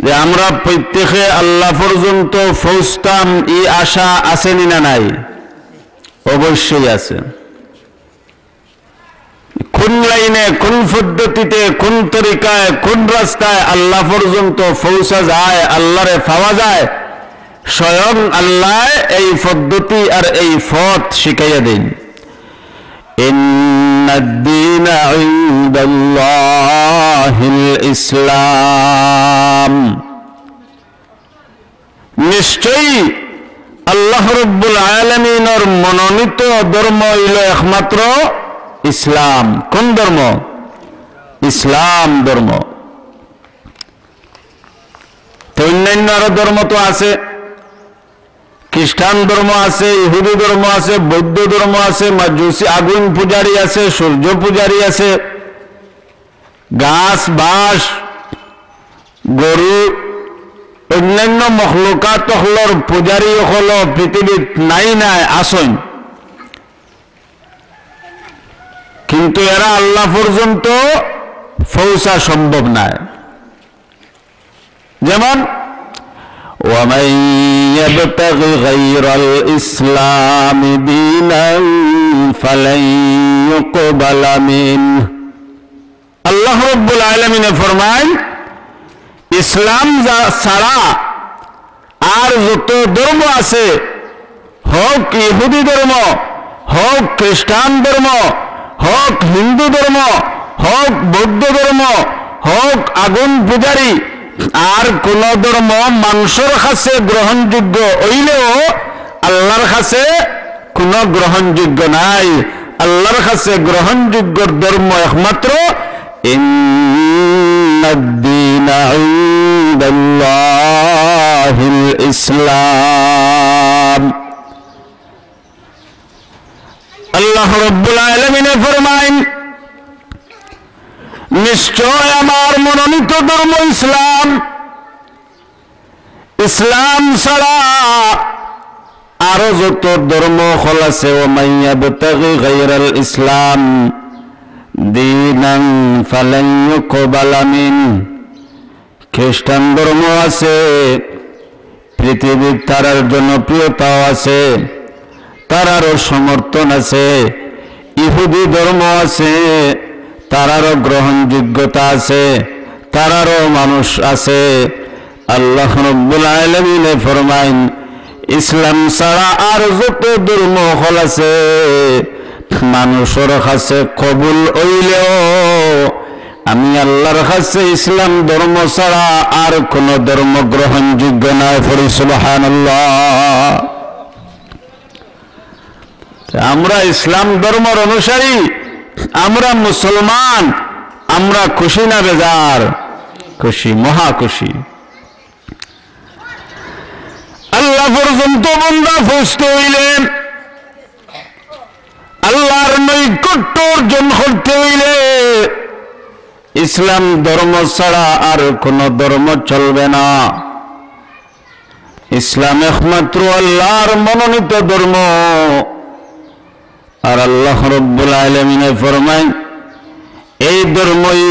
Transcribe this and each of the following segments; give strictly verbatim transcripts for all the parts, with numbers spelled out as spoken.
যে আমরা প্রত্যেকে আল্লাহ পর্যন্ত পৌঁছতাম, ই আশা আছে নি না নাই? অবশ্যই আছে। কোন লাইনে, কোন পদ্ধতিতে, কোন তরিকায়, কোন রাস্তায় আল্লাহ পর্যন্ত পৌঁছা যায়, আল্লাহরে পাওয়া যায়, স্বয়ং আল্লাহ এই পদ্ধতি আর এই পথ শিখাইয়া দেন। ইন্নাদ দীনা ইনদাল্লাহিল ইসলাম। নিশ্চয়ই আল্লাহ রব্বুল আলামিনর মনোনীত ধর্ম অইল একমাত্র ইসলাম। কোন ধর্ম? ইসলাম ধর্ম। তো অন্যান্য আরো ধর্ম তো আছে, খ্রিস্টান ধর্ম আছে, ইহুদি ধর্ম আছে, বৌদ্ধ ধর্ম আছে, মাজুসি আগুন পূজারী আছে, সূর্য পূজারী আছে, গাছ, বাঁশ, গরু, অন্যান্য মখলুকাত অকলর পূজারী অকল পৃথিবীত নাই নাই আছইন, কিন্তু এরা আল্লাহ পর্যন্ত পৌঁছা সম্ভব নায়। যেমন, ومن يبتغ غير الإسلام دينا فلن يقبل منه। আল্লাহ রব্বুল আলামিনে ফরমাইন, ইসলাম যা-, ছাড়া আর যত ধর্ম আছে, হউক ইহুদি ধর্ম, হউক খ্রিস্টান ধর্ম, হউক হিন্দু ধর্ম, হউক বৌদ্ধ ধর্ম, হউক আগুন পূজারী, আর কোন ধর্ম মানুষর কাছে গ্রহণযোগ্য অইলেও আল্লাহর কাছে কোনো গ্রহণযোগ্য নাই। আল্লাহর কাছে গ্রহণযোগ্য ধর্ম একমাত্র ইন্নাদ দীনা ইনদাল্লাহিল ইসলাম। আল্লাহ রাব্বুল আলামিনে ফরমাইন, নিশ্চয় আমার মনোনীত ধর্ম ইসলাম। ইসলাম ছাড়া আরো যত ধর্ম অকল আছে, ওয়া মান ইয়াবতাগি গায়রাল ইসলাম দীনান ফালান ইউকবালা মিন। খ্রিস্টান ধর্ম আছে, পৃথিবীর তারার জনপ্রিয়তাও আছে, তারারও সমর্থন আছে। ইহুদি ধর্ম আছে, তারারও গ্রহণযোগ্যতা আছে, তারারও মানুষ আছে। আল্লাহ রাব্বুল আলামিনে ফরমাইন, ইসলাম ছাড়া আর যত ধর্ম অকল আছে, মানুষর কাছে কবুল অইলেও আমি আল্লাহর কাছে ইসলাম ধর্ম ছাড়া আর কোনো ধর্ম গ্রহণযোগ্য নয়। পড়ি সুবহানাল্লাহ। আমরা ইসলাম ধর্মর অনুসারী, আমরা মুসলমান, আমরা খুশি না বেজার? খুশি, মহা খুশি। আল্লাহ পর্যন্ত বন্দা পৌঁছতে অইলে, আল্লাহর নৈকট্য অর্জন করতে অইলে ইসলাম ধর্ম ছাড়া আর কোনো ধর্ম চলবে না। ইসলাম একমাত্র আল্লাহর মনোনীত ধর্ম। আর আল্লাহ রাব্বুল আলামিনে ফরমাইন, এই ধর্মই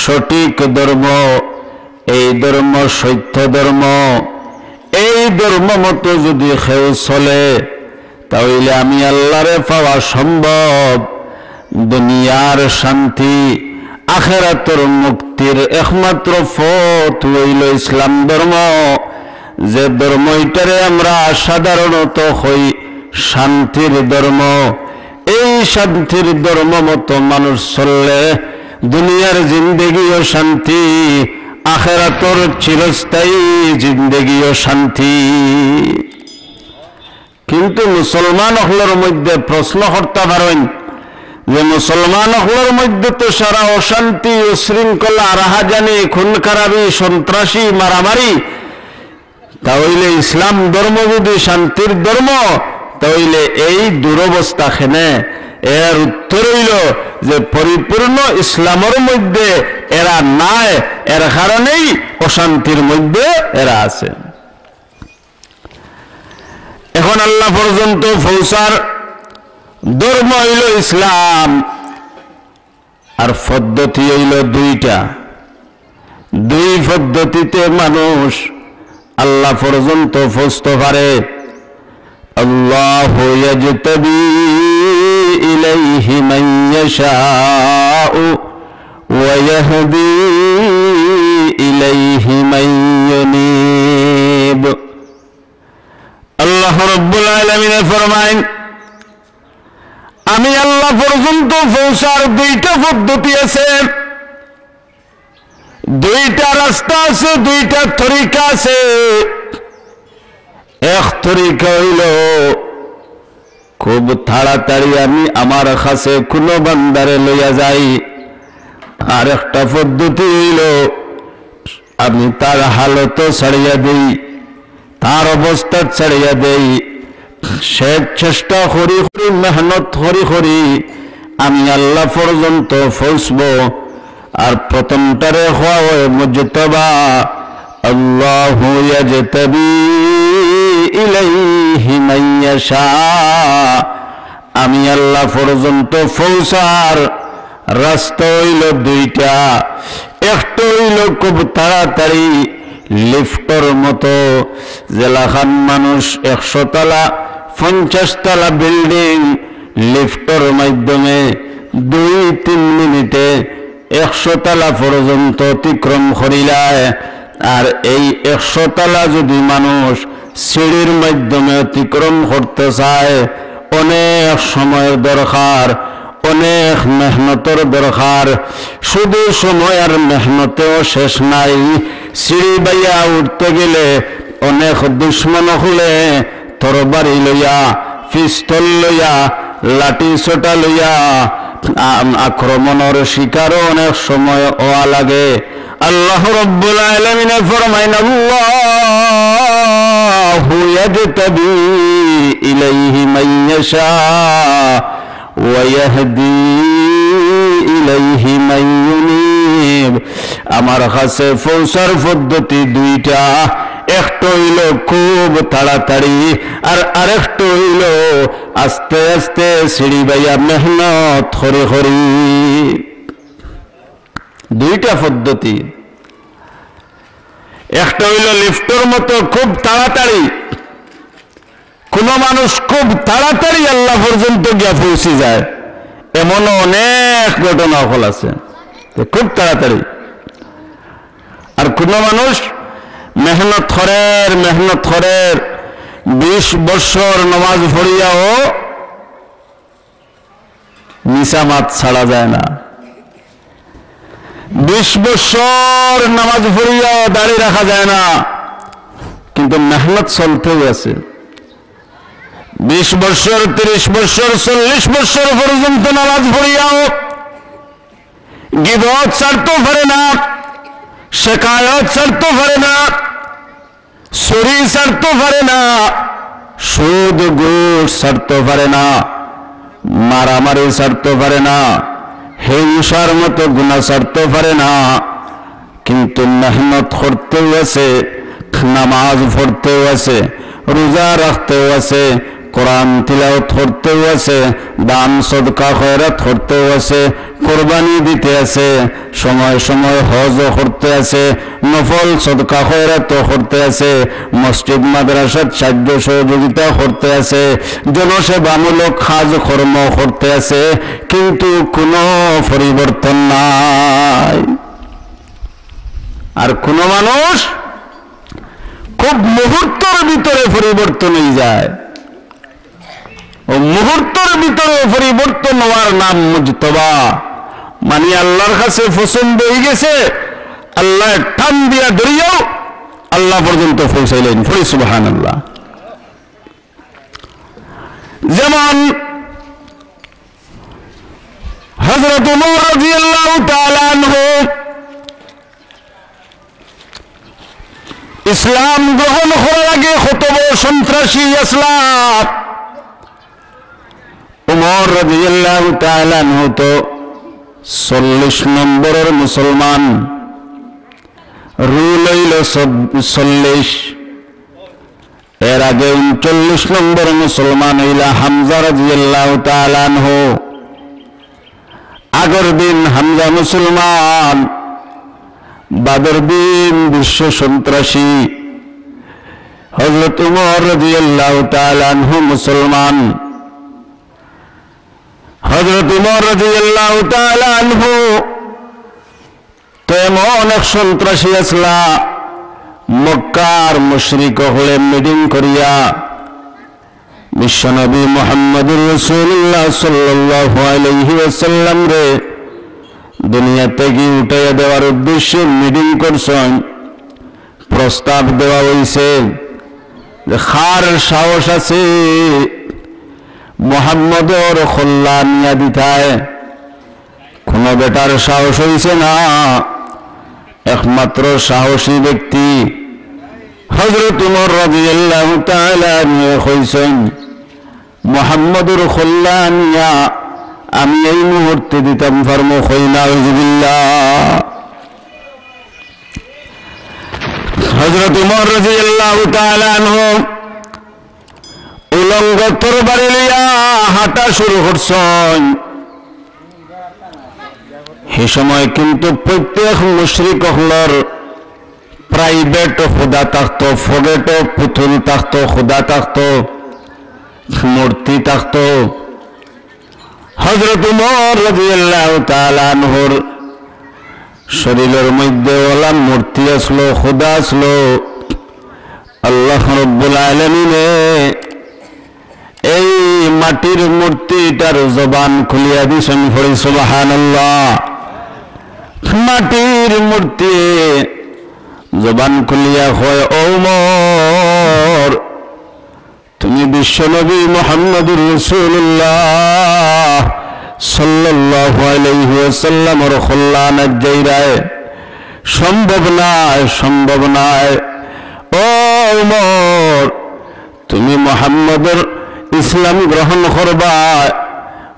সঠিক ধর্ম, এই ধর্ম সত্য ধর্ম, এই ধর্ম মতো যদি কেউ চলে, তাহলে আমি আল্লাহরে পাওয়া সম্ভব। দুনিয়ার শান্তি, আখেরাতর মুক্তির একমাত্র পথ অইল ইসলাম ধর্ম। যে ধর্ম, ইটারে আমরা সাধারণত কই শান্তির ধর্ম। এই শান্তির ধর্ম মতো মানুষ চললে দুনিয়ার জিন্দেগিও শান্তি, আখেরাতর চিরস্থায়ী জিন্দেগিও শান্তি। কিন্তু মুসলমান অকলর মধ্যে প্রশ্ন করতা পারইন যে মুসলমান অকলর মধ্যে তো সারা অশান্তি, উশৃঙ্খলা, রাহাজানি, খুন খারাপি, সন্ত্রাসী, মারামারি, তাহলে ইসলাম ধর্ম যদি শান্তির ধর্ম, তাহলে এই দুরবস্থা কেনে? এর উত্তর অইল যে পরিপূর্ণ ইসলামর মধ্যে এরা নাই, এর কারণেই অশান্তির মধ্যে এরা আছে। এখন আল্লাহ পর্যন্ত পৌঁছার ধর্ম অইল ইসলাম, আর পদ্ধতি অইল দুইটা। দুই পদ্ধতিতে মানুষ আল্লাহ পর্যন্ত পৌঁছতে পারে। আল্লাহু ইয়াজতাবি ইলাইহি মান ইয়াশাউ ওয়া ইয়াহদি ইলাইহি মান ইউনীব। আল্লাহ রাব্বুল আলামিনে ফরমাইন, আমি আল্লাহ পর্যন্ত পৌঁছার দুইটা পদ্ধতি আছে, দুইটা রাস্তা আছে, দুইটা তরিকা আছে। এক তরিকা অইলো খুব তাড়াতাড়ি আমি আমার কাছে কুনু বান্দারে লইয়া যাই। আর একটা পদ্ধতি অইলো আমি তার হালত ছাড়িয়া দেই, তার অবস্থা ছাড়িয়া দেই। সে চেষ্টা করি করি, মেহনত করি করি আমি আল্লাহ পর্যন্ত পৌঁছবো। আর প্রথমটারে কওয়া অয় মুজতাবা, আল্লাহু ইয়াজতাবি ইলাইহি মান ইয়াশা। আমি আল্লাহ পর্যন্ত পৌঁছার রাস্তা অইলো দুইটা। একটা অইলো খুব তাড়াতাড়ি লিফটর মতো, যেলাখান মানুষ একশো তলা, পঞ্চাশ তলা বিল্ডিং লিফটর মাধ্যমে দুই তিন মিনিটে একশো তলা পর্যন্ত অতিক্রম করিলায়। আর এই একশো তলা যদি মানুষ সিঁড়ির মাধ্যমে অতিক্রম করতে চায়, অনেক সময়র দরকার, অনেক মেহনতর দরকার। শুধু সময় আর মেহনতেও শেষ নাই। সিঁড়ি বাইয়া উঠতে গেলে অনেক দুশমন অকলে তরবারি লইয়া, পিস্তল লইয়া, লাঠি সোটা লইয়া আ-, আক্রমণর শিকারও অনেক সময় অওয়া লাগে। আল্লাহ রাব্বুল আলামিনে ফরমাইন, আল্লাহু ইয়াজতাবি ইলাইহি মান ইয়াশা ওয়া ইয়াহদি ইলাইহি মান ইউনীব। আমার কাছে পৌঁছার পদ্ধতি দুইটা, একটা অইলো খুব তাড়াতাড়ি, আর আরেকটা অইলো আস্তে আস্তে সিঁড়ি বাইয়া মেহনত করি করি। দুইটা পদ্ধতি, একটা অইলো লিফটর মতো খুব তাড়াতাড়ি, কুনু মানুষ খুব তাড়াতাড়ি আল্লাহ পর্যন্ত গিয়া পৌঁছি যায়, এমনও অনেক ঘটনা অকল আছে যে খুব তাড়াতাড়ি। আর কুনু মানুষ মেহনত করের, মেহনত করের, বিশ বছর নামাজ পড়িয়াও মিছা মাত ছাড়া যায় না। বিশ বছর নামাজ পড়িয়াও দাড়ি রাখা যায় না, কিন্তু মেহনত চলতেউ আছে। বিশ বছর, তিরিশ বছর, চল্লিশ বছর পর্যন্ত নামাজ পড়িয়াও গিবত ছাড়তে পারে না, শেকায়ত ছাড়তে পারে না, চুরি ছাড়তে পারে না, সুদ ঘুষ ছাড়তে পারে না, মারামারি ছাড়তে পারে না, হিংসার মতো গুনাহ ছাড়তে পারে না, কিন্তু মেহনত করতেউ আছে, নামাজ পড়তেউ আছে, রোজা রাখতেউ আছে, কোরআন তিলাওয়াত করতেউ আছে, দান সদকা খয়রাত করতেউ আছে, কোরবানি দিতে আছে, সময় সময় হজও করতে আছে, নফল সদকা খয়রাতও করতে আছে, মসজিদ মাদ্রাসাত সাহায্য সহযোগিতা করতে আছে, জনসেবামূলক কাজকর্ম করতে আছে, কিন্তু কুনু পরিবর্তন নাই। আর কুনু মানুষ খুব মুহূর্তর ভিতরে পরিবর্তন অইযায়। অউ মুহূর্তর ভিতরে পরিবর্তন অওয়ার নাম মুজতবা, মানি আল্লাহর কাছে পছন্দ অইগেছে, আল্লায় টান দিয়া ধরিয়াউ আল্লাহ পর্যন্ত পৌঁছাইলাইন। পড়ি সুবহানাল্লাহ। যেমন হযরত উমর রাদিয়াল্লাহু তাআলা আনহু ইসলাম গ্রহণ করার আগে কত বড় সন্ত্রাসী আছলা। উমর রাদিয়াল্লাহু তাআলা আনহু তো চল্লিশ নম্বরর মুসলমান, রুল অইলো চব-, চল্লিশ। এর আগে ঊনচল্লিশ নম্বর মুসলমান অইলা হামজা রাদিয়াল্লাহু তাআলা আনহু। আগর দিন হামজা মুসলমান, বাদর দিন বিশ্ব সন্ত্রাসী হযরত উমর রাদিয়াল্লাহু তাআলা আনহু মুসলমান। হযরত উমর রাদিয়াল্লাহু তাআলা আনহু তো এমন এক সন্ত্রাসী আছলা, মক্কার মুশরিক অকলে মিটিং করিয়া বিশ্বনবী মুহাম্মদুর রাসূলুল্লাহ সাল্লাল্লাহু আলাইহি ওয়াসাল্লামরে দুনিয়া থাকি উঠাইয়া দেওয়ার উদ্দেশ্যে মিটিং করছইন। প্রস্তাব দেওয়া অইছে যে কার সাহস আছে মুহাম্মদর কল্লা আনিয়া দিতায়। কুনু বেটার সাহস অইছে না, একমাত্র সাহসী ব্যক্তি হযরত উমর রাদিয়াল্লাহু তাআলা আনহু কইছইন, "মুহাম্মদর কল্লা আনিয়া আমি এই মুহূর্তে দিতাম পারমু।" কই নাউজুবিল্লাহ। হযরত উমর রাদিয়াল্লাহু তাআলা আনহু উলঙ্গ তরবারি লইয়া হাঁটা শুরু করছইন। হে সময় কিন্তু প্রত্যেক মুশরিক অকলর প্রাইভেট খুদা থাকতো, পকেটো পুতুল থাকতো, খুদা থাকতো, মূর্তি থাকতো। হযরত উমর রাদিয়াল্লাহু তাআলা আনহুর শরীরর মধ্যে অলা মূর্তি আছলো, খুদা আছলো। আল্লাহ রাব্বুল আলামিনে এই মাটির মূর্তিটার জবান খুলিয়া দিছইন, পড়ি সুবহানাল্লাহ। মাটির মূর্তি জবান খুলিয়া কয়, "ও উমর, তুমি বিশ্বনবী মুহাম্মদুর রাসূলুল্লাহ সাল্লাল্লাহু আলাইহি ওয়াসাল্লামর কল্লা আনাত যাইরায়, সম্ভব নায়, সম্ভব নায়। ও উমর, তুমি মুহাম্মদর ইসলাম গ্রহণ করবায়,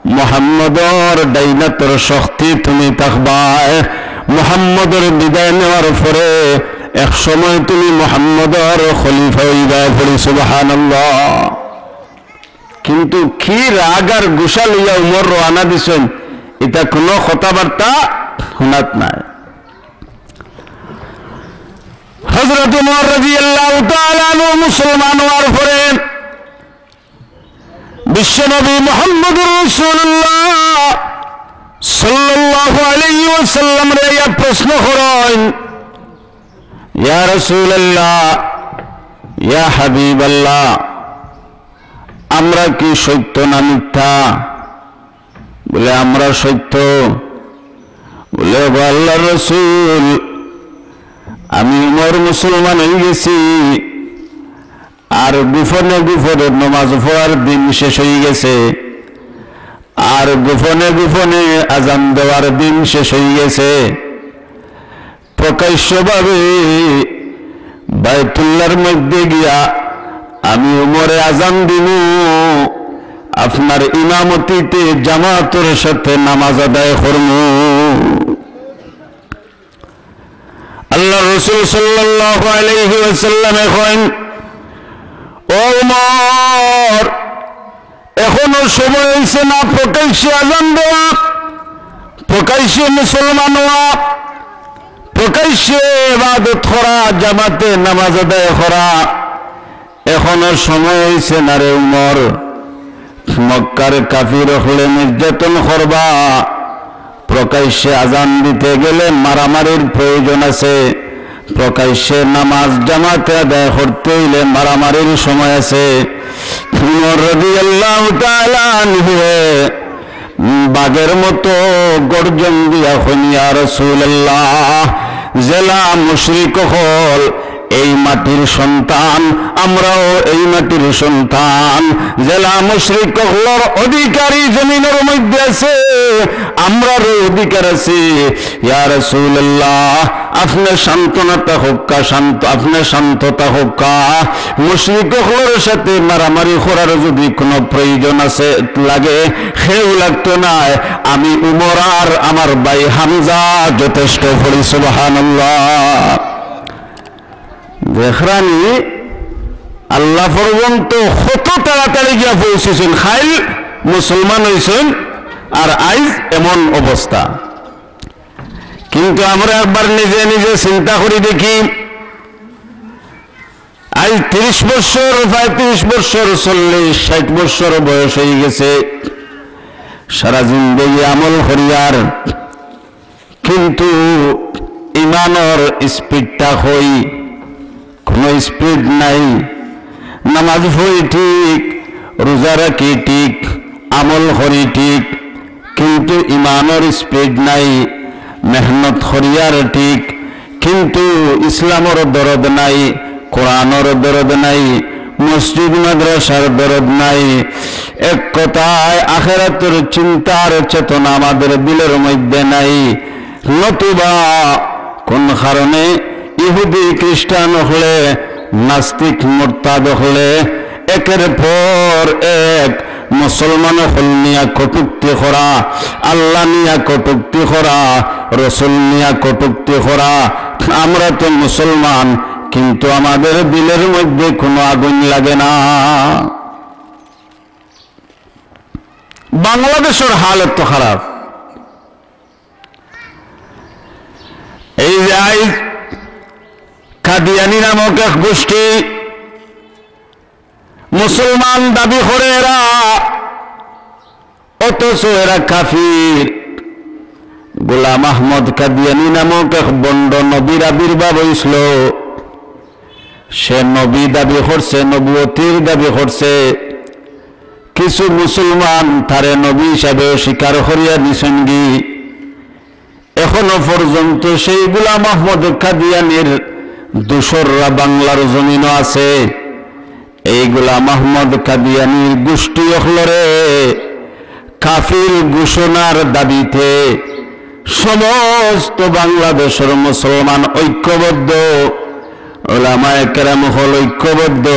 মুহাম্মদর ডাইনাতর শক্তি তুমি থাকবায়, মুহাম্মদর বিদায় নেওয়ার পরে এক সময় তুমি মুহাম্মদর খলিফা অইবায়।" পড়ি সুবহানাল্লাহ। কিন্তু কি রাগ আর গুসা লইয়া উমর রওয়ানা দিছইন, ইতা কুনু কথাবার্তা হুনাত নাই। হযরত উমর রাদিয়াল্লাহু তাআলা আনহু মুসলমান অওয়ার পরে বিশ্বনবী মুহাম্মদুর রাসূলুল্লাহ সাল্লাল্লাহু আলাইহি ওয়াসাল্লামরে আইয়া প্রশ্ন করইন, "ইয়া রাসূলুল্লাহ, ইয়া হাবিবাল্লাহ, আমরা কি সত্য না মিথ্যা?" বলে, "আমরা সত্য।" বলে, "ওগো আল্লাহর রাসূল, আমি উমর মুসলমান অইগেছি, আর গোপনে গোপনে নমাজ পড়ার দিন শেষ অইগেছে, আর গোপনে গোপনে আজান দেওয়ার দিন শেষ অইগেছে। প্রকাশ্যভাবে বায়তুল্লাহর মধ্যে গিয়া আমি উমরে আজান দিমু, আপনার ইমামতিতে জামাতর সাথে নামাজ আদায় করমু।" আল্লাহর রাসূল সাল্লাল্লাহু আলাইহি ওয়াসাল্লামে কইন, "ও উমর, এখনো সময় অইছে না প্রকাশ্যে আজান দেওয়া, প্রকাশ্যে মুসলমান অওয়া, প্রকাশ্যে ইবাদত করা, জামাতে নামাজ আদায় করা। এখনো সময় অইছে না রে উমর। মক্কার কাফির অকলে নির্যাতন করবা, প্রকাশ্যে আজান দিতে গেলে মারামারির প্রয়োজন আছে, প্রকাশ্যে নামাজ জামাতে আদায় করতে অইলে মারামারির সময় আছে।" উমর রাদিয়াল্লাহু তাআলা আনহুয়ে বাঘের মতো গর্জন দিয়া কইন, "ইয়া রাসূলুল্লাহ, যেলা মুশরিক অকল এই মাটির সন্তান, আমরাও এই মাটির সন্তান। যেলা মুশরিক অকলর অধিকার ই জমিনর মধ্যে আছে, আমরারও অধিকার আছে। ইয়া রাসূলুল্লাহ, আপনে সান্ত্বনা থাকউক্কা, শান্ত, আপনে শান্ত থাকউক্কা। মুশরিক অকলর সাথে মারামারি করার যদি কুনু প্রয়োজন আছে, লাগে, কেউ লাগতো নায়, আমি উমর আর আমার ভাই হামজা যথেষ্ট।" পড়ি সুবহানাল্লাহ। দেখরানি, আল্লাহ পর্যন্ত কত তাড়াতাড়ি গিয়া পৌঁছিছইন, কাইল মুসলমান অইছইন, আর আইজ এমন অবস্থা। কিন্তু আমরা একবার নিজে নিজে চিন্তা করি দেখি, আইজ ত্রিশ বছর, পঁয়ত্রিশ বছর, চল্লিশ, ষাইট বছর বয়স অইগেছে, সারা জিন্দেগি আমল করিয়ার, কিন্তু ইমানর স্পিডটা কই? কুনু স্পিড নাই। নামাজ পড়ি ঠিক, রোজা রাখি ঠিক, আমল করি ঠিক, কিন্তু ইমানর স্পিড নাই। মেহনত করিয়ার ঠিক, কিন্তু ইসলামর দরদ নাই, কোরআনর দরদ নাই, মসজিদ মাদ্রাসার দরদ নাই। এক কথায়, আখেরাতর চিন্তার চেতনা আমাদের দিলর মধ্যে নাই। নতুবা কোন কারণে ইহুদি খ্রিস্টান অকলে, নাস্তিক মুরতাদ অকলে একের পর এক মুসলমান অকল নিয়া কটূক্তি করা, আল্লাহ নিয়া কটূক্তি করা, রসুল নিয়া কটূক্তি করা। আমরা তো মুসলমান, কিন্তু আমাদের দিলর মধ্যে কুনু আগুন লাগে না। বাংলাদেশর হালত তো খারাপ। এই যে আইজ কাদিয়ানি নামক এক গোষ্ঠী মুসলমান দাবি করে এরা, অথচ এরা কাফির। গোলাম আহমদ কাদিয়ানি নামক এক ভণ্ড নবীর আবির্ভাব অইছিল। সে নবী দাবি করছে, নবুয়তির দাবি করছে। কিছু মুসলমান তারে নবী হিসাবে স্বীকার করিয়া নিছইনগি। এখনো পর্যন্ত সেই গোলাম আহমদ কাদিয়ানির দোসররা বাংলার জমিনো আছে। এই গোলাম আহমদ কাদিয়ানির গোষ্ঠী অকলরে কাফির ঘোষণার দাবিতে সমস্ত বাংলাদেশর মুসলমান ঐক্যবদ্ধ, উলামায়ে কেরাম অকল ঐক্যবদ্ধ,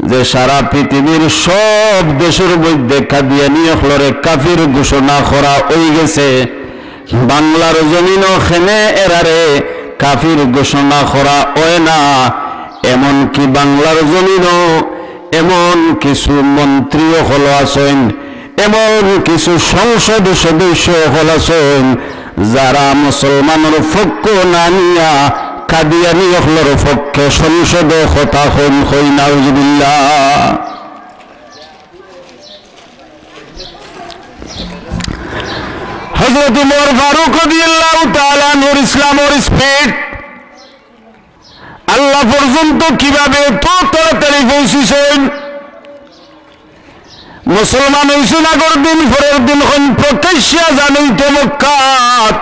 যে সারা পৃথিবীর সব দেশর মধ্যে কাদিয়ানি অকলরে কাফির ঘোষণা করা অইগেছে, বাংলার জমিনো কেনে এরারে কাফির ঘোষণা করা অয় না। এমনকি বাংলার জমিনো এমন কিছু মন্ত্রী অকল আছইন, এমন কিছু সংসদ সদস্য অকল আছইন, যারা মুসলমানর পক্ষ না নিয়া কাদিয়ানি অকলর পক্ষে সংসদো কথা কইন, কই নাউজুবিল্লাহ। হযরত উমর ফারুক রাদিয়াল্লাহু তাআলা আনহুর ইসলামর স্পিড আল্লাহ পর্যন্ত কিভাবে এত তাড়াতাড়ি পৌঁছিছইন? মুসলমান অইছইন আগর দিন, পরের দিন কইন প্রকাশ্যে আজান অইতো মক্কাত,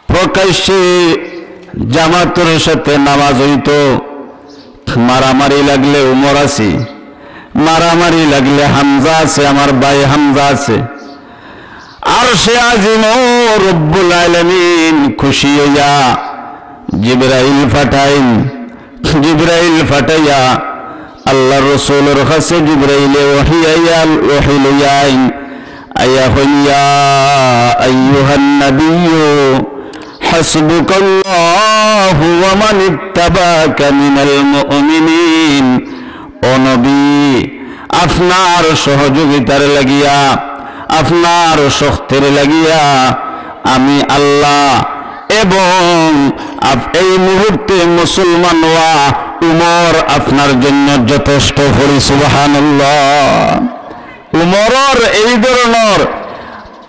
প্রকাশ্যে জামাতর সাথে নামাজ অইতো। মারামারি লাগলে উমর আছি, মারামারি লাগলে হামজা আছে, আমার ভাই হামজা আছে। আরশে আজিমো রব্বুল আলামিন খুশি অইয়া জিবরাইল পাঠাইন, জিবরাইল পাঠাইয়া আল্লাহর রসুলর কাছে জিবরাইলে ওহী আইয়া, ওহী লইয়া আইন, আইয়া কইন, "ইয়া আইয়ুহান নাবিয়্যু, হাসবুকাল্লাহু ওয়া মান ইত্তাবাআকা মিনাল মুমিনিন।" ও নবী, আপনার সহযোগিতার লাগিয়া, আপনার শক্তির লাগিয়া আমি আল্লাহ এবং আপ-, এই মুহূর্তে মুসলমান অওয়া উমর আপনার জন্য যথেষ্ট। পড়ি সুবহানাল্লাহ। উমরর এই ধরনর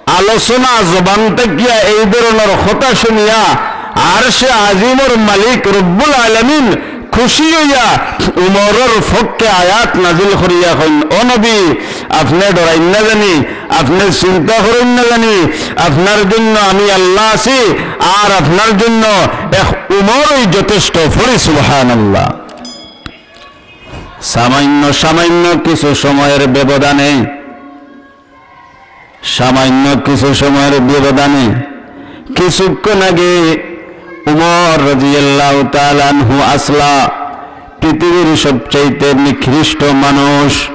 আলোচনা, জবান থাকিয়া এই ধরনর কথা শুনিয়া আরশে আজিমর মালিক রব্বুল আলামিন খুশি অইয়া উমরর পক্ষে আয়াত নাজিল করিয়া কইন, "ও নবী, আপনে ডরাইন না জানি, আপনে চিন্তা করইন না জানি, আপনার জন্য আমি আল্লাহ আছি, আর আপনার জন্য এক উমরই যথেষ্ট।" পড়ি সুবহানাল্লাহ। সামান্য, সামান্য কিছু সময়ের ব্যবধানে সামান্য কিছু সময়ের ব্যবধানে কিছুক্ষণ আগে উমর রাদিয়াল্লাহু তাআলা আনহু আছলা পৃথিবীর সবচাইতে নিকৃষ্ট মানুষ।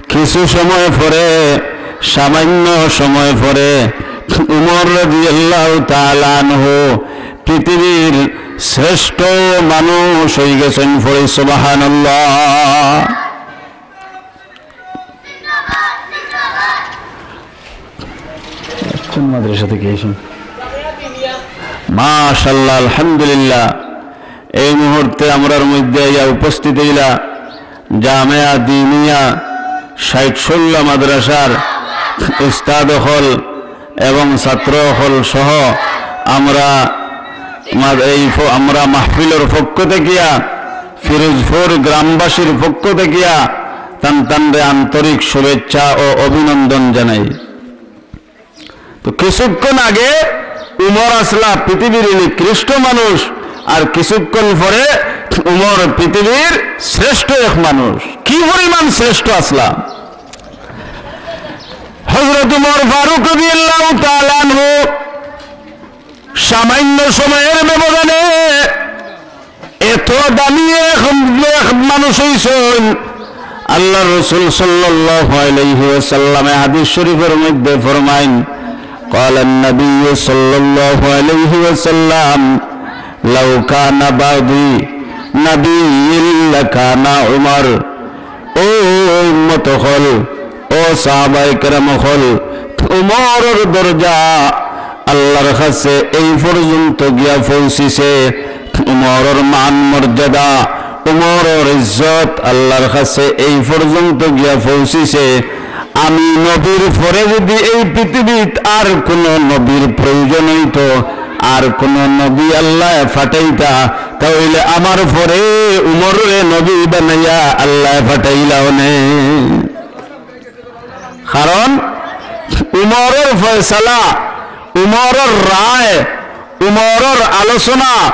কিছু সময় পরে, সামান্য সময় পরে উমর রাদিয়াল্লাহু তাআলা আনহু পৃথিবীর শ্রেষ্ঠ মানুষ অইগেছইন। পড়ি সুবহানাল্লাহ। কোন মাদ্রাসা থেকে এসেছেন? মাশাআল্লাহ, আলহামদুলিল্লাহ। এই মুহূর্তে আমরার মধ্যে আইয়া উপস্থিত অইলা জামেয়া দিনিয়া ষাইট ষোল্লা মাদ্রাসার উস্তাদ অকল এবং ছাত্র অকল সহ আমরা, আমার এই ফ-, আমরা মাহফিলর পক্ষ থাকিয়া, ফিরোজপুর গ্রামবাসীর পক্ষ থাকিয়া তান তানরে আন্তরিক শুভেচ্ছা ও অভিনন্দন জানাই। তো কিছুক্ষণ আগে উমর আছলা পৃথিবীর নিকৃষ্ট মানুষ, আর কিছুক্ষণ পরে উমর পৃথিবীর শ্রেষ্ঠ এক মানুষ। কি পরিমাণ শ্রেষ্ঠ আছলা! হযরত উমর ফারুক রাদিয়াল্লাহু তাআলা আনহু সামান্য সময়ের ব্যবধানে এত দামি এক, এক মানুষ অইছইন। আল্লাহর রাসূল সাল্লাল্লাহু আলাইহি ওয়াসাল্লামে হাদিস শরীফের মধ্যে ফরমাইন, قال النبي صلى الله عليه وسلم: لو كان بعدي نبي لكان عمر। ও উম্মত অকল, ও সাহাবায়ে কেরাম অকল, উমরর দরজা আল্লাহর কাছে এই পর্যন্ত গিয়া পৌঁছিছে, উমরর মান মর্যাদা, উমরর ইজ্জত আল্লাহর কাছে এই পর্যন্ত গিয়া পৌঁছিছে। আমি নবীর পরে যদি এই পৃথিবীত আর কোনো নবীর প্রয়োজন অইতো, আর কোনো নবী আল্লায় পাঠাইতা, তা অইলে আমার পরে উমররে নবী বানাইয়া আল্লায় পাঠাইলা অনে। কারণ উমরর ফয়সালা, উমরর রায়, উমরর আলোচনা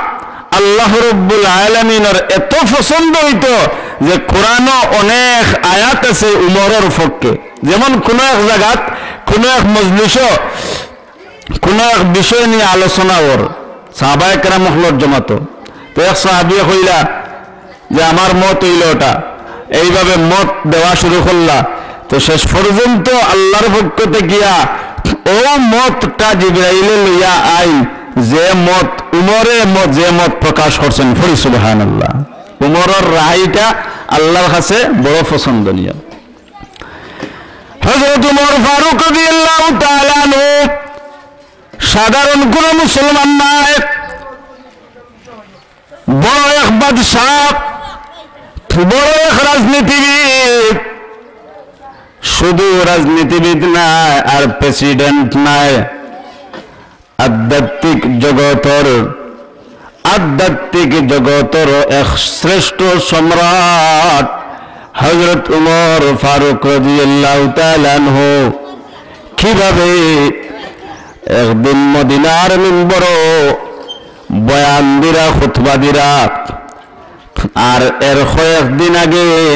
আল্লাহ রব্বুল আলামিনর এত পছন্দ অইতো যে কোরআনো অনেক আয়াত আছে উমরর পক্ষে। যেমন কোনো এক জাগাত, কোনো এক মজলিসো কোনো এক বিষয় নিয়া আলোচনা অর, সাহাবায়ে কেরাম অকলর জমাতো। তো এক সাহাবিয়ে কইলা যে, "আমার মত অইলো ওটা।" এইভাবে মত দেওয়া শুরু করলা। তো শেষ পর্যন্ত আল্লাহর পক্ষ থাকিয়া ও মতটা জিবরাইলে লইয়া আইন, যে মত উমরে মত, যে মত প্রকাশ করছইন। পড়ি সুবহানাল্লাহ। উমরর রায়টা আল্লাহর কাছে বড় পছন্দনীয়। হযরত উমর ফারুক রাদিয়াল্লাহু তাআলা আনহু সাধারণ কোনো মুসলমান নায়, বড় এক বাদশা, বড় এক রাজনীতিবিদ। শুধু রাজনীতিবিদ নায়, আর প্রেসিডেন্ট নায়, আধ্যাত্মিক জগতর, আধ্যাত্মিক জগতর এক শ্রেষ্ঠ সম্রাট হযরত উমর ফারুক রাদিয়াল্লাহু তাআলা আনহু কিভাবে একদিন মদিনার মিম্বরো বয়ান দিরা, খুতবা দিরা, আর এর কয়েকদিন আগে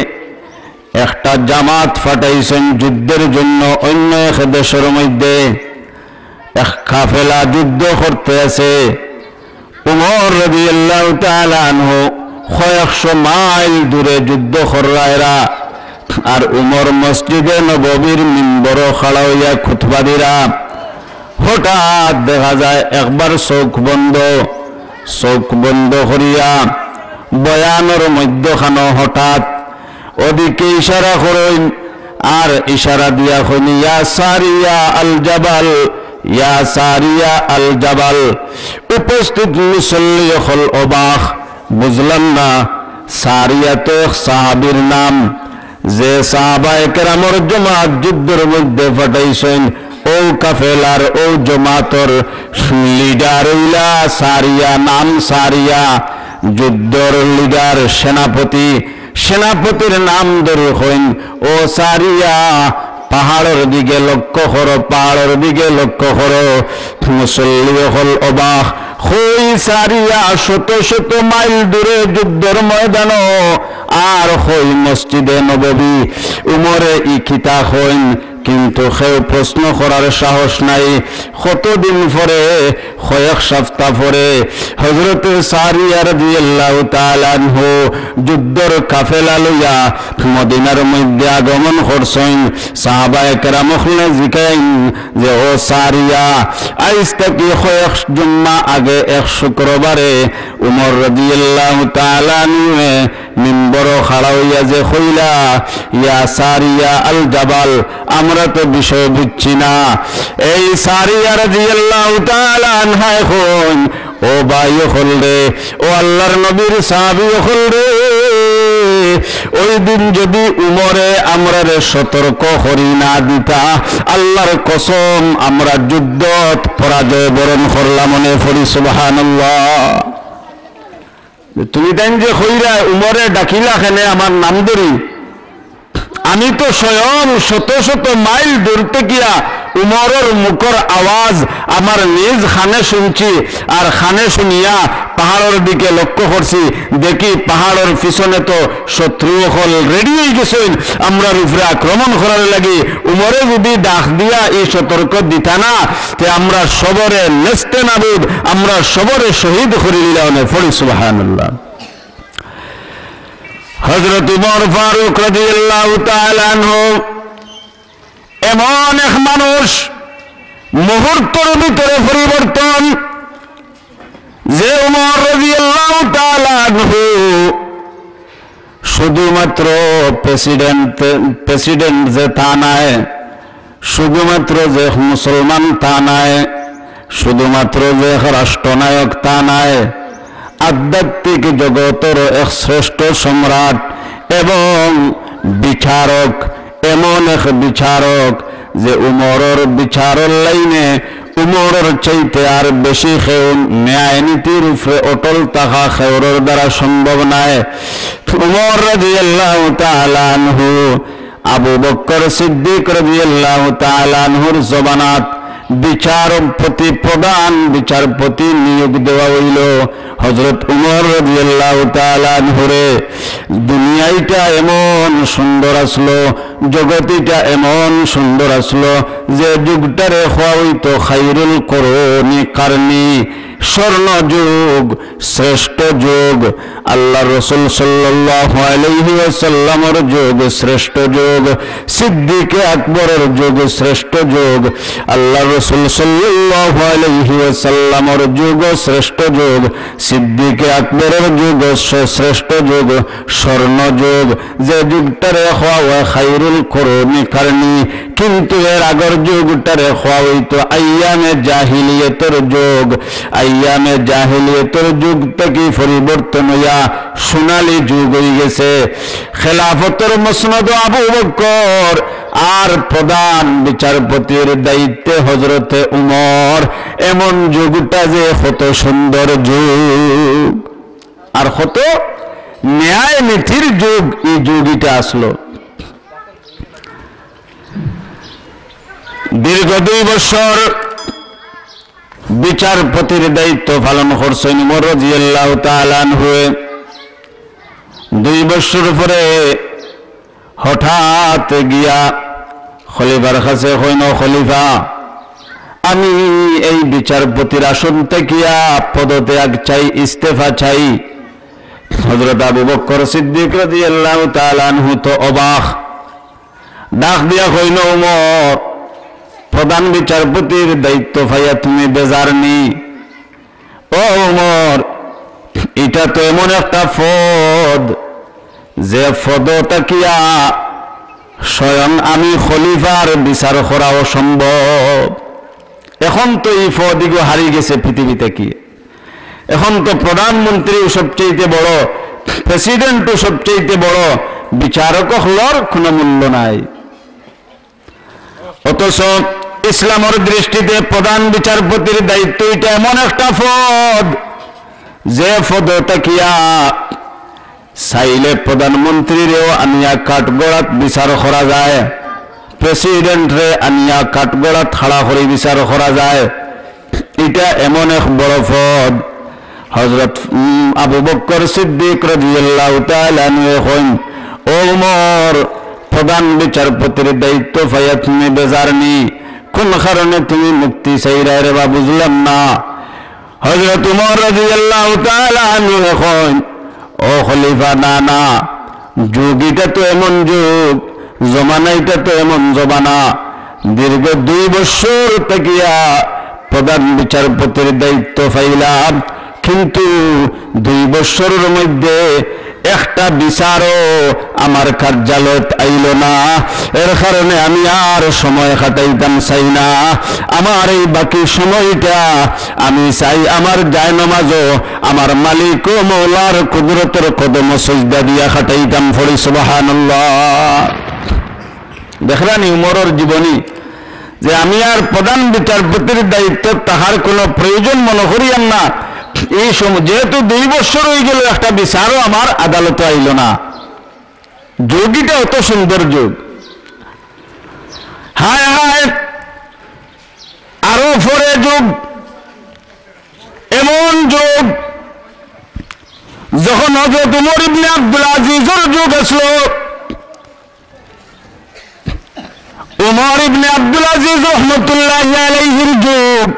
একটা জামাত পাঠাইছইন যুদ্ধের জন্য অন্য এক দেশর মধ্যে। এক কাফেলা যুদ্ধ করতে আছে। উমর রাদিয়াল্লাহু তাআলা আনহু কয়েকশো মাইল দূরে যুদ্ধ কররা এরা, আর উমর মসজিদে নববীর মিম্বরো খাড়া অইয়া খুতবা দিরা। হঠাৎ দেখা যায় একবার চউখ বন্ধ, চউখ বন্ধ করিয়া বয়ানর মধ্যখানো হঠাৎ ওদিকে ইশারা করইন, আর ইশারা দিয়া কইন, "ইয়া সারিয়া আল জাবাল, ইয়া সারিয়া আল জাবাল।" উপস্থিত মুসল্লি অকল অবাক, বুঝলাম না, সারিয়া তো এক সাহাবীর নাম, যে সাহাবায়ে কেরামর জমাত যুদ্ধর মধ্যে পাঠাইছইন, ও কাফেলার, ও জমাতর লিডার অইলা সারিয়া, নাম সারিয়া, যুদ্ধর লিডার, সেনাপতি, সেনাপতির নাম ধরি কইন, "ও সারিয়া, পাহাড়র দিকে লক্ষ্য করো, পাহাড়র দিকে লক্ষ্য করো।" মুসল্লি অকল অবাক, কই সারিয়া শত শত মাইল দূরে যুদ্ধর ময়দানো, আর কই মসজিদে নববী। উমরে ই কিতা কইন, কিন্তু কেউ প্রশ্ন করার সাহস নাই। কতদিন পরে, কয়েক সপ্তাহ পরে হযরতে সারিয়া রাদিয়াল্লাহু তাআলা আনহু যুদ্ধর কাফেলা লইয়া মদিনার মধ্যে আগমন করছইন। সাহাবায়ে কেরাম অকলে জিকাইন যে, "ও সারিয়া, আইজ থাকি কয়েক জুম্মা আগে এক শুক্রবারে উমর রাদিয়াল্লাহু তাআলা আনহুয়ে মিম্বরো খাড়া অইয়া যে কইলা, 'ইয়া সারিয়া আল জাবাল,' আমরা তো বিষয় বুঝছি না।" এই সারিয়া রাদিয়াল্লাহু তাআলা আনহায় কইন, ও ভাই অকল রে, ও আল্লাহর নবীর সাহাবী অকল রে, ওই দিন যদি উমরে আমরারে সতর্ক করি না দিতা, আল্লাহর কসম, আমরা যুদ্ধত পরাজয় বরণ করলাম অনে। পড়ি সুবহানাল্লাহ। তুমি তাইন যে কইরা উমরে ডাকিলা কেনে আমার নাম ধরি, আমি তো স্বয়ং শত শত মাইল দূর থাকিয়া উমরর মুখর আওয়াজ আমার নিজ কানে শুনছি, আর কানে শুনিয়া পাহাড়র দিকে লক্ষ্য করছি, দেখি পাহাড়র পিছনে তো শত্রু অকল ready অই গেছইন আমরার উপরে আক্রমণ করার লাগি। উমরে যদি ডাক দিয়া ই সতর্ক দিতা না, তে আমরা সবরে নেস্তে নাবুদ, আমরা সবরে শহীদ করি দিলা অনে। পড়ি সুবহানাল্লাহ। হযরত উমর ফারুক রাদিয়াল্লাহু তাআলা আনহু এমন এক মানুষ, মুহূর্তর ভিতরে পরিবর্তন। যে উমর রাদিয়াল্লাহু তাআলা আনহু শুধুমাত্র প্রেসিডেন্ট, প্রেসিডেন্ট যে তা নায়, শুধুমাত্র যে মুসলমান তা নায়, শুধুমাত্র যে রাষ্ট্রনায়ক তা নায়, আধ্যাত্মিক জগতর এক শ্রেষ্ঠ সম্রাট এবং বিচারক, এমন এক বিচারক যে উমরর বিচারর লাইনে উমরর চাইতে আর বেশি কেউ ন্যায় নীতির উপরে অটল থাকা কেউরর দ্বারা সম্ভব নায়। উমর রাদিয়াল্লাহু তাআলা আনহু আবু বকর সিদ্দিক রাদিয়াল্লাহু তাআলা আনহুর জমানাত বিচারপতি, প্রধান বিচারপতি নিয়োগ দেওয়া অইলো হযরত উমর রাদিয়াল্লাহু তাআলা আনহুরে। দুনিয়াটা এমন সুন্দর আছলো, জগতটা এমন সুন্দর আছলো, যে যুগটারে কওয়া অইতো খাইরুল করুনি কারনি, স্বর্ণ যুগ, শ্রেষ্ঠ যুগ। আল্লাহর রাসূল সাল্লাল্লাহু আলাইহি ওয়াসাল্লামর যুগ শ্রেষ্ঠ যুগ, সিদ্দিকে আকবরর যুগ শ্রেষ্ঠ যুগ, আল্লাহর রাসূল সাল্লাল্লাহু আলাইহি ওয়াসাল্লামর যুগ শ্রেষ্ঠ যুগ, সিদ্দিকে আকবরর যুগ শ্রে-, শ্রেষ্ঠ যুগ, স্বর্ণ যুগ, যে যুগটারে কওয়া অয় খাইরুল করুনি কারনি, কিন্তু এর আগর যুগটারে কওয়া অইতো আইয়ামে জাহিলিয়তর যুগ। আইয়ামে জাহিলিয়তর যুগ থাকি পরিবর্তন অইয়া সোনালী যুগ অইগেছে। খেলাফতর মসনদ আবু বকর আর প্রধান বিচারপতির দায়িত্বে হযরতে উমর, এমন যুগটা যে কত সুন্দর যুগ। আর কত ন্যায় নীতির যুগ, ই যুগ ইটা আছলো। দীর্ঘ দুই বছর বিচারপতির দায়িত্ব পালন করছইন উমর রাদিয়াল্লাহু তাআলা আনহুয়ে। দুই বছর পরে হঠাৎ গিয়া খলিফার কাছে কইন, "ও খলিফা, আমি এই বিচারপতির আসন থাকিয়া পদত্যাগ চাই, ইস্তেফা চাই।" হযরত আবু বকর সিদ্দিক রাদিয়াল্লাহু তাআলা আনহু তো অবাক। ডাক দিয়া কইন, "উমর, প্রধান বিচারপতির দায়িত্ব পাইয়া তুমি বেজার নি?" ও উমর, ইটা তো এমন একটা পদ, যে পদ থাকিয়া স্বয়ং আমি খলিফার বিচার করা অসম্ভব। এখন তো ই পদ ইগু হারি গেছে পৃথিবী থাকি। এখন তো প্রধানমন্ত্রীও সবচাইতে বড়, প্রেসিডেন্টও সবচাইতে বড়, বিচারক অকলর কোনো মূল্য নাই। অথচ ইসলামর দৃষ্টিতে প্রধান বিচারপতির দায়িত্ব ইটা এমন একটা পদ, যে পদ থাকিয়া চাইলে প্রধানমন্ত্রীরেও আনিয়া কাঠগড়াত বিচার করা যায়, প্রেসিডেন্টরে আনিয়া কাঠগড়াত খাড়া করি বিচার করা যায়। ইটা এমন এক বড় পদ। হযরত, উম, আবু বকর সিদ্দিক রাদিয়াল্লাহু তাআলা আনহু কইন, "ও উমর, প্রধান বিচারপতির দায়িত্ব পাইয়া তুমি বেজার নি? কোন কারণে তুমি মুক্তি চাইরায় রে বা, বুঝলাম না।" হযরত উমর রাদিয়াল্লাহু তাআলা আনহু কইন, "ও খলিফা, না, না, যুগ ইটা তো এমন যুগ, জমানা ইটা তো এমন জমানা, দীর্ঘ দুই বছর থাকিয়া প্রধান বিচারপতির দায়িত্ব পাইলাম, কিন্তু দুই বছরর মধ্যে একটা বিচারও আমার কার্যালয়ত আইল না। এর কারণে আমি আর সময় কাটাইতাম চাই না। আমার এই বাকি সময়টা আমি চাই আমার জায়নামাজও আমার মালিক ও মৌলার কুদরতর কদমো সজদা দিয়া কাটাইতাম। পড়ি সুবহানাল্লাহ। দেখরানি উমরর জীবনী, যে আমি আর প্রধান বিচারপতির দায়িত্বত থাকার কোনো প্রয়োজন মনো করিয়ার না। এই সম-, যেহেতু দুই বছর অইগেল, একটা বিচারও আমার আদালতো আইল না। যুগটা অত সুন্দর যুগ। হায় হায়, আরো পরে যুগ, এমন যুগ, যখন হযরত উমর ইবনে আব্দুল আজিজর যুগ আসলো, উমর ইবনে আব্দুল আজিজ রহমতুল্লাহি আলাইহির যুগ।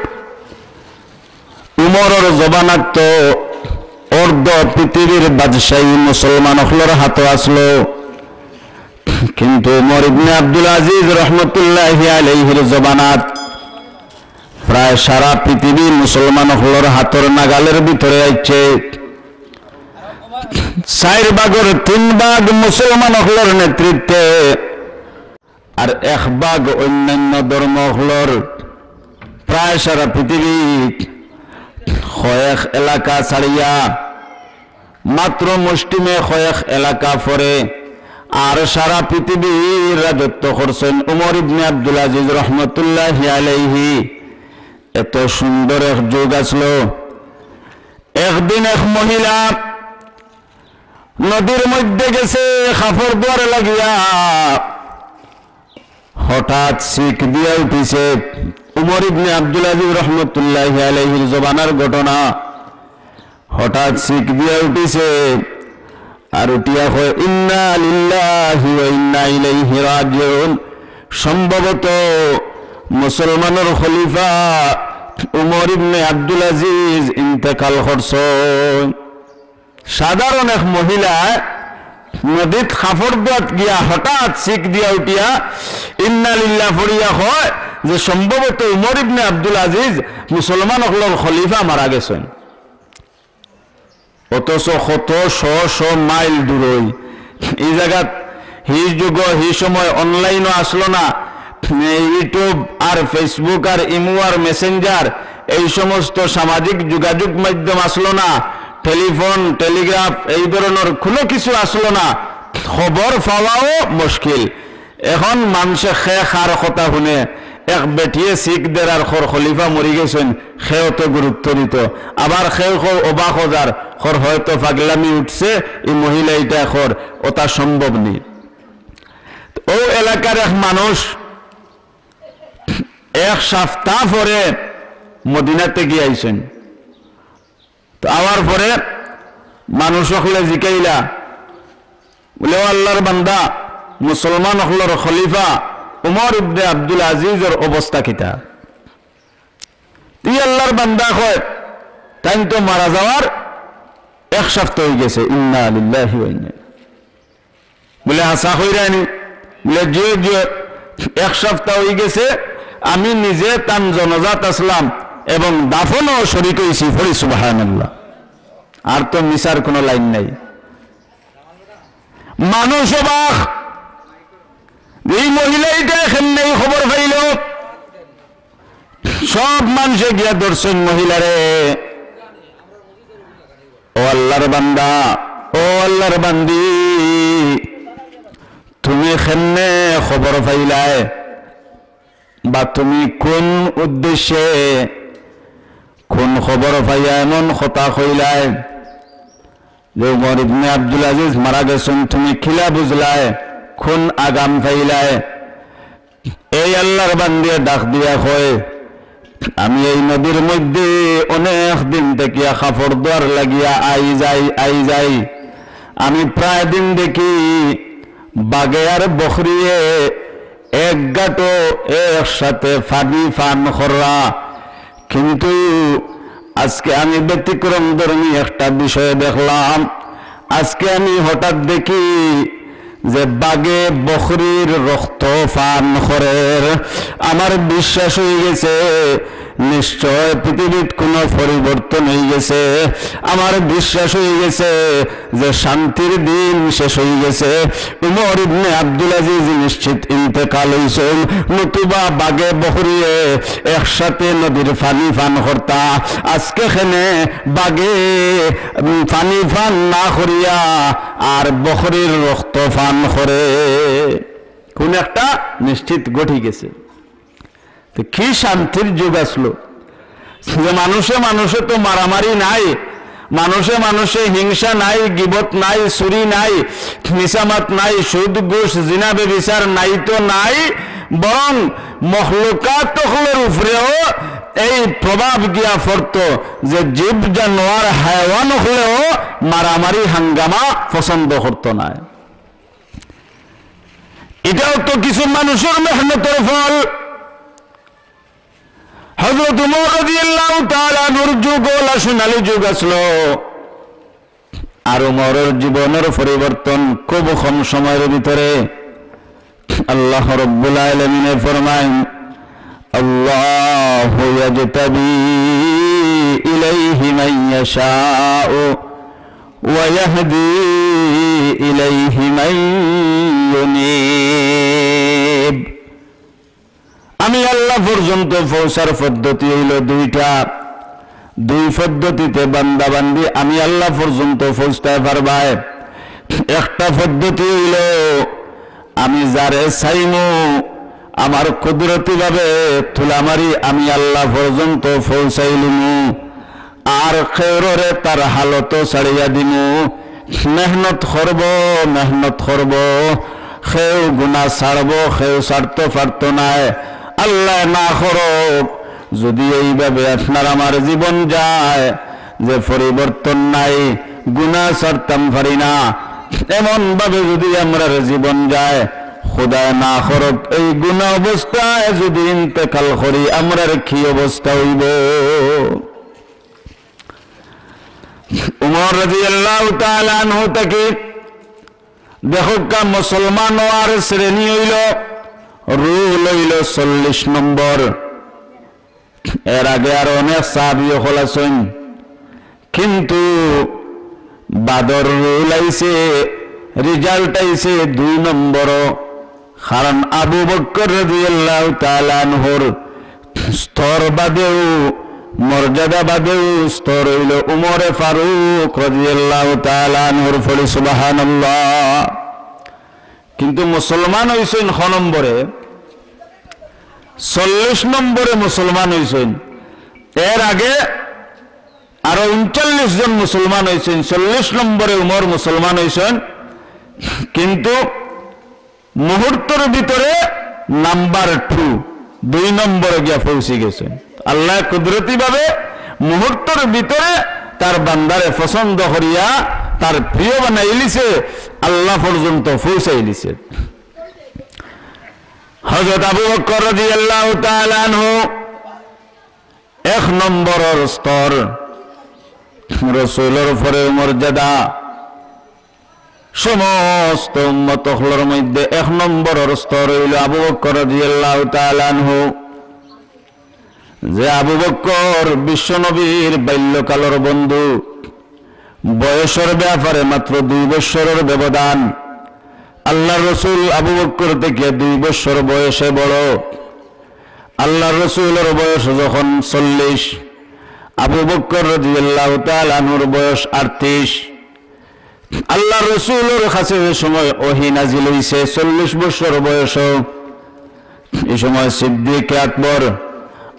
উমরর জমানাত তো অর্ধ পৃথিবীর বাদশাহী মুসলমান অকলর হাতো আসলো, কিন্তু উমর ইবনে আব্দুল আজিজ রহমতুল্লাহি আলাইহির জমানাত প্রায় সারা পৃথিবী মুসলমান অকলর হাতর নাগালর ভিতরে আইছে। চাইর ভাগর তিন ভাগ মুসলমান অকলর নেতৃত্বে, আর এক ভাগ অন্যান্য ধর্ম অকলর। প্রায় সারা পৃথিবী কয়েক এলাকা ছাড়িয়া, মাত্র মুষ্টিমেয় কয়েক এলাকা পড়ে, আর সারা পৃথিবীর রাজত্ব করছইন উমর ইবনে আব্দুল আজিজ রহমতুল্লাহি আলাইহি। এত সুন্দর এক যুগ আসলো। একদিন এক মহিলা নদীর মধ্যে গেছে কাপড় ধোয়ার লাগিয়া, হঠাৎ চিক দিয়া উঠিছে। উমর ইবনে আব্দুল আজিজ রহমতুল্লাহি আলাইহির জমানার ঘটনা। হঠাৎ চিক দিয়া উঠিছে আর উঠিয়া কয়, "ইন্না লিল্লাহি ওয়া ইন্না ইলাইহি রাজিউন।" সম্ভবত মুসলমানর খলিফা উমর ইবনে আব্দুল আজিজ ইন্তেকাল করছইন। সাধারণ এক মহিলা নদীত কাপড় ধোয়াত গিয়া হঠাৎ চিক দিয়া উঠিয়া ইন্না লিল্লাহ পড়িয়া কয় যে সম্ভবত উমর ইবনে আব্দুল আজিজ মুসলমান অকলর খলিফা মারা গেছইন। অথচ কত শ শ মাইল দূরই। ই জাগাত হি যুগ, হি সময় online-ও আসলো না, YouTube আর Facebook আর ইমো আর Messenger, এই সমস্ত সামাজিক যোগাযোগ মাধ্যম আসলো না, টেলিফোন, টেলিগ্রাফ, এই ধরনর কোনো কিছু আসলো না, খবর পাওয়াও মুশকিল। এখন মানষে কে কার কথা হুনে, এক বেটিয়ে চিক দের আর কর খলিফা মরি গেছইন, কেউ তো গুরুত্ব দিত। আবার কেউ কেউ অবাক অজার, কর হয়তো পাগলামি উঠছে, ই মহিলা ইটা কর, ওটা সম্ভব নি। ও এলাকার এক মানুষ এক সপ্তাহ পরে মদিনা থাকি আইছইন। তো আওয়ার পরে মানুষ অকলে জিকাইলা, বলে, "ও আল্লাহর বান্দা, মুসলমান অকলর খলিফা উমর ইবনে আব্দুল আজিজর অবস্থা কিতা?" ই আল্লাহর বান্দা কয়, "তাইন তো মারা যাওয়ার এক সপ্তাহ অই গেছে।" ইন্না লিল্লাহি ওয়া ইন্না ইলাইহি। বলে, "হাছা কইরায়নি?" বলে, "জি, জি, এক সপ্তাহ অই গেছে, আমি নিজে তান জনাজাত আছলাম এবং দাফনও শরিক অইছি।" পড়ি সুবহানাল্লাহ। আর তো মিছার কোনো লাইন নাই। মানুষ অবাক, এই মহিলা ইটা কেমনে খবর পাইল? সব মানষে গিয়া ধরছইন মহিলারে। "ও আল্লাহর বান্দা, ও আল্লাহর বান্দি, তুমি কেমনে খবর পাইলায়? বা তুমি কোন উদ্দেশ্যে, কোন খবর পাইয়া এমন কথা কইলায় যে উমর ইবনে আব্দুল আজিজ মারা গেছইন? তুমি কিলা বুঝলায়? কোন আগাম পাইলায়?" এই আল্লাহর বান্দিয়ে ডাক দিয়া কয়, "আমি এই নদীর মধ্যে অনেক দিন থাকিয়া কাপড় ধোয়ার লাগিয়া আই যাই, আই যাই। আমি প্রায় দিন দেখি বাঘে আর বখরিয়ে এক গাটো একসাথে পানি পান কররা, কিন্তু আজকে আমি ব্যতিক্রম ধর্মী একটা বিষয় দেখলাম। আজকে আমি হঠাৎ দেখি যে বাঘে বখরির রক্ত পান করের। আমার বিশ্বাস অই গেছে নিশ্চয় পৃথিবীত কোনো পরিবর্তন হয়ে গেছে। আমার বিশ্বাস হয়ে গেছে যে শান্তির দিন শেষ হয়ে গেছে। উমর ইবনে আব্দুল আজিজ নিশ্চিত ইন্তেকাল হইছইন, নতুবা বাঘে বকরিয়ে একসাথে নদীর পানি পান করতা। আজকে খেনে বাঘে, উম, পানি পান না করিয়া আর বকরির রক্ত পান করে। কোন একটা নিশ্চিত ঘটি গেছে। তো কি শান্তির যুগ আসলো যে মানুষে মানুষে তো মারামারি নাই, মানুষে মানুষে হিংসা নাই, গিবত নাই, চুরি নাই, মিছামাত নাই, সুদ ঘুষ জিনা বেবিচার নাই তো নাই, বরং মখলুকাত অকলর উপরেও এই প্রভাব গিয়া পড়তো যে জীব জানোয়ার হায়ওয়ান অকলেও মারামারি হাঙ্গামা পছন্দ করতো নায়। এটাও তো কিছু মানুষের মেহনতর ফল। হযরত উমর রাদিয়াল্লাহু তাআলা আনহুর যুগ ওলা সোনালী যুগ আসলো। আর উমরের জীবনের পরিবর্তন খুব কম সময়ের ভিতরে। আল্লাহ রাব্বুল আলামিনে ফরমাইন, "আল্লাহু ইয়াজতাবি ইলাইহি মান ইয়াশাউ ওয়া ইয়াহদি ইলাইহি মান ইউনিব।" আমি আল্লাহ পর্যন্ত পৌঁছার পদ্ধতি হইল দুইটা। দুই পদ্ধতিতে বান্দা বান্দি আমি আল্লাহ পর্যন্ত পৌঁছতে পারবায়। একটা পদ্ধতি হইল আমি যারে চাইমু আমার কুদরতিভাবে তুলামারি আমি আল্লাহ পর্যন্ত পৌঁছাইলিমু। আর কেউররে তার হালতো ছাড়িয়া দিমু। মেহনত করব, মেহনত করব, কেউ গুনা ছাড়ব, কেউ ছাড়তো পারতো নায়। আল্লাহ না করুক, যদি এইভাবে আপনার আমার জীবন যায়, যে পরিবর্তন নাই, গুনা ছাড়তাম পারি না, এমন ভাবে যদি আমরার জীবন যায়, খোদায় না করুক, এই গুনা অবস্থায় যদি ইন্তেকাল করি, আমরার কি অবস্থা হইব? উমর রাদিয়াল্লাহু তাআলা আনহু থাকি দেখউক্কা মুসলমান অওয়ার শ্রেণী হইল, রুল হইল চল্লিশ নম্বর। এর আগে আরো অনেক সাহাবী অকল আছইন, কিন্তু বাদর রুল আইছে, result আইছে দুই নম্বর। কারণ আবু বকর রাদিয়াল্লাহু তাআলা আনহুর স্তর বাদেও, মর্যাদা বাদেও স্তর হইল উমরে ফারুক রাদিয়াল্লাহু তাআলা আনহুর। পড়ি সুবহানাল্লাহ। কিন্তু মুসলমান হইছইন ক নম্বরে? চল্লিশ নম্বরে মুসলমান হইছইন। এর আগে আরো ঊনচল্লিশ জন মুসলমান হইছইন, চল্লিশ নম্বরে উমর মুসলমান হইছইন। কিন্তু মুহূর্তর ভিতরে নাম্বার টু, দুই নম্বরে গিয়া পৌঁছি গেছে। আল্লাহ কুদরতিভাবে মুহূর্তর ভিতরে তার বান্দারে পছন্দ করিয়া তার প্রিয় বানাইলিছে, আল্লাহ পর্যন্ত পৌঁছাইলিছে। হযরত আবু বকর রাদিয়াল্লাহু তাআলা আনহু এক নম্বরর স্তর, রসুলর পরে মর্যাদা, সমস্ত উম্মত অকলর মধ্যে এক নম্বরর স্তর হইল আবু বকর রাদিয়াল্লাহু তাআলা আনহু। যে আবু বকর বিশ্বনবীর বাল্যকালর বন্ধু, বয়সর ব্যাপারে মাত্র দুই বৎসরর ব্যবধান। আল্লাহর রসুল আবু বকর থেকে দুই বৎসর বয়সে বড়। আল্লাহর রসুলর বয়স যখন চল্লিশ, আবু বকর রাদিয়াল্লাহু তাআলা আনহুর বয়স আটত্রিশ। আল্লাহর রসুলর কাছে যে সময় ওহী নাজিল হইছে, চল্লিশ বছর বয়স, এই সময় সিদ্দিক আকবর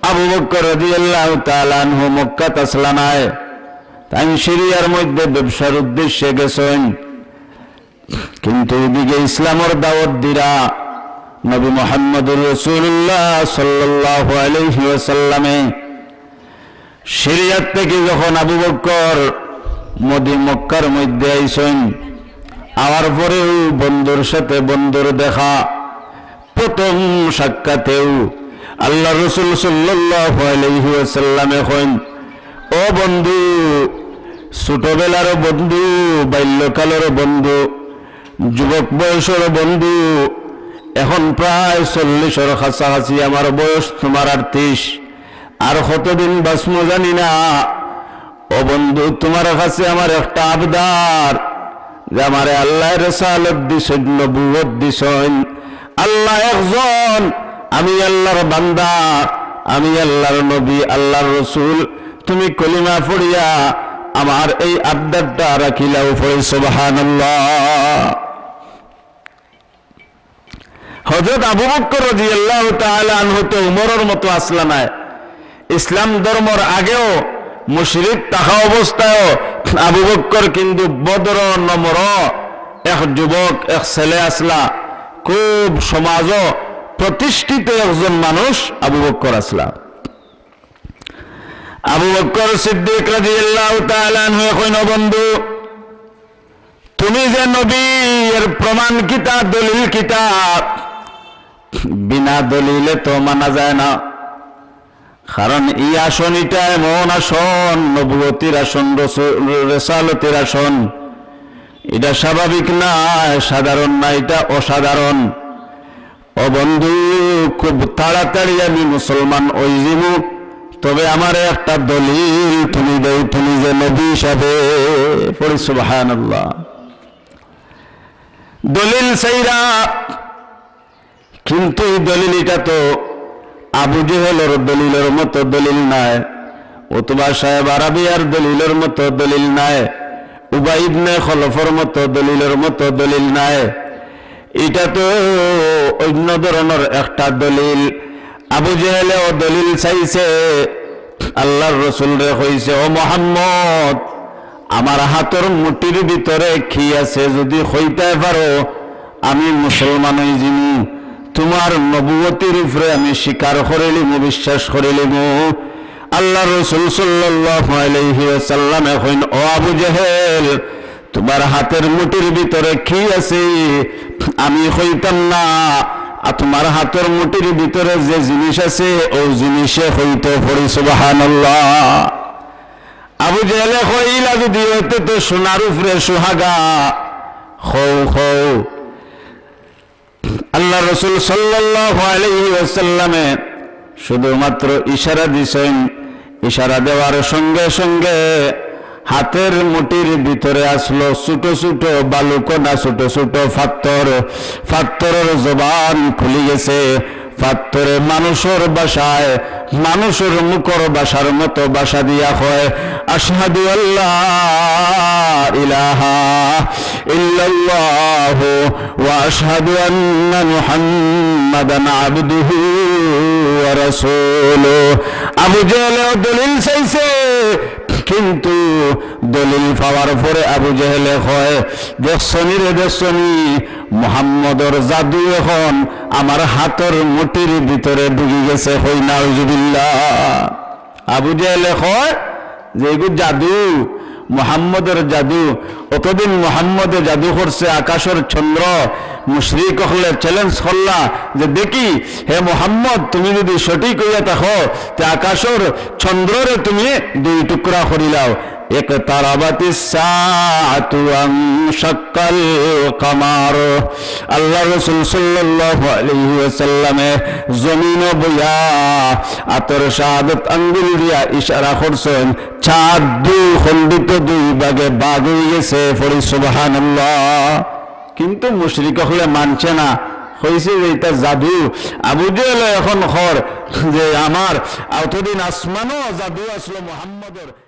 আবু বকর রাদিয়াল্লাহু তাআলা আনহু মক্কাত আসলা নায়, তাইন সিরিয়ার মধ্যে ব্যবসার উদ্দেশ্যে গেছেন। কিন্তু এদিকে ইসলামর দাওয়াত দিরা নবী মুহাম্মদুর রাসূলুল্লাহ সাল্লাল্লাহু আলাইহি ওয়াসাল্লামে। সিরিয়ার থেকে যখন আবু বকর মদি মক্কার মধ্যে আইছেন, আওয়ার পরেও বন্ধুর সাথে বন্ধুর দেখা, প্রথম সাক্ষাতেও আল্লাহ রসুল সাল্লাল্লাহু আলাইহি ওয়াসাল্লামে কইন, "ও বন্ধু, ছোটবেলার বন্ধু, বাল্যকালর বন্ধু, যুবক বয়সর বন্ধু, এখন প্রায় চল্লিশর কাছাকাছি আমার বয়স, তোমার আটত্রিশ। আর কতদিন বাঁচমু জানি না। ও বন্ধু, তুমার কাছে আমার একটা আবদার, যে আমারে আল্লায় রেসালত দিছইন, নবুয়ত দিছইন। আল্লাহ একজন, আমি আল্লাহর বান্দা, আমি আল্লাহর নবী, আল্লাহর রসুল। তুমি কলিমা পড়িয়া আমার এই আবদারটা রাখিলাও। পড়ি সুবহানাল্লাহ। হযরত আবু বকর রাদিয়াল্লাহু তাআলা আনহু তো উমরর মতো আছলা নায়। ইসলাম ধর্মর আগেও মুশরিক থাকা অবস্থায়ও আবু বকর কিন্তু ভদ্র নম্র এক যুবক, এক ছেলে আছলা, খুব সমাজও প্রতিষ্ঠিত একজন মানুষ আবু বকর আছলা। আবু বকর সিদ্দিক রাদিয়াল্লাহু তাআলা আনহু কইন, "ও বন্ধু, তুমি যে নবী, এর প্রমাণ কিতা, দলিল কিতা?" বিনা দলিলে তো মানা যায় না, কারণ ই আসন, ইটা এমন আসন, নবুয়তির আসন, রসু-, রেসালতির আসন, ইটা স্বাভাবিক নায়, সাধারণ না, ইটা অসাধারণ। ও বন্ধু, খুব তাড়াতাড়ি আমি মুসলমান অইযিমু, তবে আমারে একটা দলিল তুমি দেও, তুমি যে নবী হিসাবে। পড়ি সুবহানাল্লাহ। দলিল চাইরা, কিন্তু ই দলিল, ইটা তো আবু জেহেলর দলিলর মতো দলিল নায়, উতবা সাহেব আরাবিয়ার দলিলর মতো দলিল নায়, উবাই ইবনে খলফর মতো দলিলর মতো দলিল নায়। ইটা তো অইন্য ধরনর একটা দলিল। আবু জেহেলেও দলিল চাইছে, আল্লাহর রসুলরে কইছে, "ও মোহাম্মদ, আমার হাতর মুঠির ভিতরে কি আছে, যুদি কইতায় পারো, আমি মুসলমান অইযিমু, তুমার নবুয়তির উপরে আমি স্বীকার করিলিমু, বিশ্বাস করিলিমু।" আল্লাহর রসুল সাল্লাল্লাহু আলাইহি ওয়াসাল্লামে কইন, "ও আবু জেহেল, তুমার হাতর মুঠির ভিতরে কি আছে আমি কইতাম না, আর তুমার হাতর মুঠির ভিতরে যে জিনিস আছে, অউ জিনিসে কইতো।" পড়ি সুবহানাল্লাহ। আবু জেহেলে কইলা, "যুদি অইতো তো সোনার উপরে সুহাগা, কও, কও।" আল্লাহর রসুল সাল্লাল্লাহু আলাইহি ওয়াসাল্লামে শুধুমাত্র ইশারা দিছইন, ইশারা দেওয়ার সঙ্গে সঙ্গে হাতর মুঠির ভিতরে আছলো ছোট ছোট বালুকণা, ছোট ছোট পাত্থর। পাত্থরর জবান খুলি গেছে, পাত্থরে মানুষর ভাষায়, মানুষর মুখর ভাষার মতো ভাষা দিয়া কয়, "আশহাদু আল্লা ইলাহা ইল্লাল্লাহু ওয়া আশহাদু আন্না মুহাম্মাদান আবদুহু ওয়া রাসূলুহু।" আবু জেহেলেও দলিল চাইছে, কিন্তু দলিল পাওয়ার পরে আবু জেহেলে কয়, "দেখছনি রে, দেখছনি, মুহাম্মদর জাদু এখন আমার হাতর মুঠির ভিতরে ঢুকি গেছে।" কই নাউজুবিল্লাহ। আবু জেহেলে কয় যে এগু জাদু, মুহাম্মদর জাদু। অতদিন মুহাম্মদে জাদু করছে আকাশর চন্দ্র। মুশরিক অকলে challenge করলা যে, "দেখি হে মুহাম্মদ, তুমি যুদি সঠিক অইয়া থাকো, তে আকাশর চন্দ্ররে তুমি দুই টুকরা করিলাও।" اقتربت الساعة وانشق القمر। আল্লাহর রসুল সাল্লাল্লাহু আলাইহি ওয়াসাল্লামে জমিনো বইয়া আতর শাহাদত আঙ্গুল দিয়া ইশারা করছইন, চাঁদ দুই খণ্ডিত দুই ভাগে ভাগ অইগেছে। পড়ি সুবহানাল্লাহ। কিন্তু মুশরিক অকলে মানছে না, কইছে যে ইটা জাদু। আবু জেহেলে এখন কর যে আমার অতদিন আসমানো জাদু আছলো মুহাম্মদর,